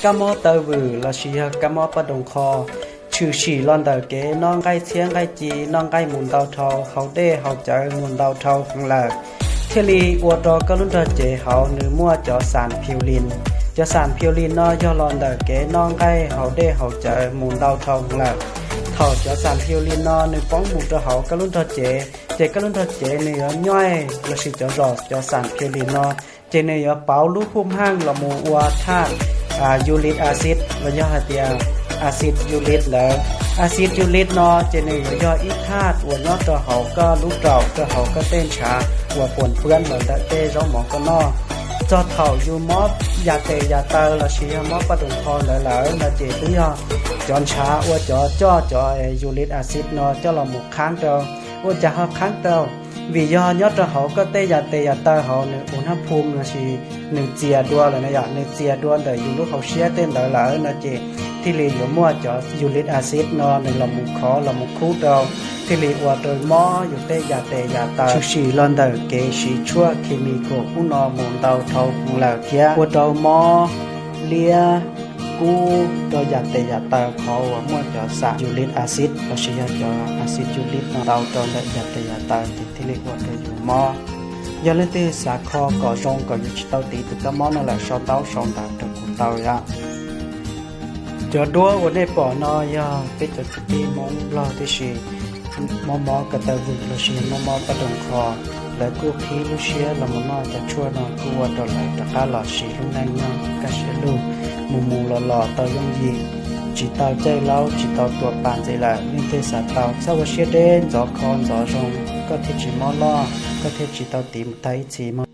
Kab mob taw vwm lossis yog kab mob poj doos qho tshwm sim los ntawm kev noj nqaij txhiab nqaij ci, noj nqaij mus ntau dhau, haus dej haus cawv mus ntau dhau heev lawm, thiaj li ua rau koj lub nrog cev hauv nws muaj cov xas phiu lin. Cov xas phiu lin no yog los ntawm kev noj nqaij haus dej haus cawv mus ntau dhau heev lawm. Thaum cov xas phiu lin no nws poob mus rau hauv koj lub nrog cev, ces koj lub nrog cev nws yuav nyoij lossis cov zos cov xas phiu lin no, ces nws yuav pauv lub phum haj los mus ua thaj uric acid los yog hais tias acid uric ntawd. Acid uric no ces nws yuav yog ib thaj uas nyob rau hauv koj lub raum, rau hauv koj tej ntshav uas puas puab los ntawm tej zaub mov koj noj. Txog thaum yus mob yam tes yam taw lossis yog mob poj doos qho ntawd lawm no ces twb yog cov ntshav ua cov coj cov uric acid no coj los mus qhab rau. Ua cas ho qhab rau? Vim yog nyob rau hauv koj tej yam tes yam taw hauv nws ua nab phum lossis nws txias dua lawm na yom, nws txias dua ntawm yus lub hauv siab tej ntawd lawm no ces thiaj li yuav muaj cov uric acid no nws los mus khov los mus khub rau, thiaj li ua rau mob yus tej yam tes yam taw. Tshwm sim los ntawm kev siv tshuaj chemical ub no mus ntau dhau lawm thiab ua rau mob liab kub rau yam tes yam taw qhov uas muaj cov xas uric acid lossis yog cov acid uric no ntau rau ntawm yam tes yam taw ces thiaj li ua rau yus mob. Yog leej twg xav kho kom zoo kom yus tsis tau tiv tus kab mob no lawm sau ntaub sau ntawv rau kuv tau yom. Cov duab uas nej pom no yog peb cov kwv tij Hmoob Nplog tib si, mob mob ko taw vwm lossis mob mob poj doos qho, lawv kuj qhib lub siab los mus noj cov tshuaj no kuj ua rau lawv rov qab los siv lub neej nyob kaj siab lug, mus mus los los tau yooj yim, tsis tau caij laub tsis tau tuam pam ntxiv lawm. Leej twg xav tau txhob ua siab deb, ntxov kho ntxov zoo, koj thiaj tsis mob loj, koj thiaj tsis tau tiv mus tag ib txhis mog.